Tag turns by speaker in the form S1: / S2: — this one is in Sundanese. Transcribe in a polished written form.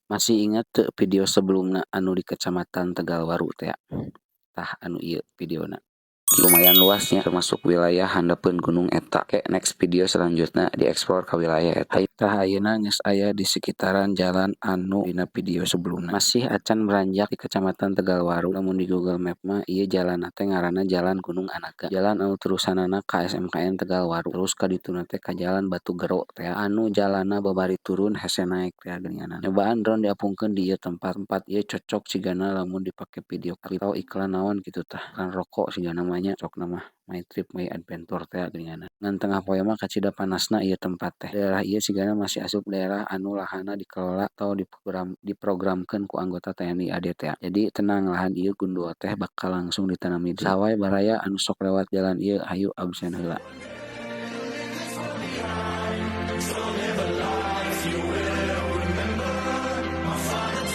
S1: Masih ingat teu video sebelumna anu di Kecamatan Tegalwaru teh? Tah, anu ieu videona. Lumayan luasnya, termasuk wilayah handapeun gunung eta. Oke, next video selanjutnya dieksplor ke wilayah eta. Tah, ayeuna geus aya di sekitaran jalan anu dina video sebelumna. Masih acan beranjak di Kecamatan Tegalwaru. Lamun di Google Map mah ieu jalanna teh ngaranna Jalan Gunung Anaga. Jalan anu terusanana ka SMKN Tegalwaru. Terus ka dituna teh ka Jalan Batu Gero teh, anu jalanna babari turun hese naek teh geuningan. Nyobaan drone diapungkeun di ieu tempat. Tempat ieu cocok sigana lamun dipake video klip atau iklan naon kitu tah. Iklan rokok sigana mah nya, cocokna mah my trip my adventure teh geuningan. Ngan tengah poe mah kacida panasna ieu tempat teh. Daerah ieu sigana masih asup daerah anu lahanna dikelola atau diprogramkeun ku anggota TNI AD teh. Jadi tenang, lahan ieu gundul teh bakal langsung ditanami deui. Saha wae baraya anu sok lewat jalan ieu, hayu absen heula.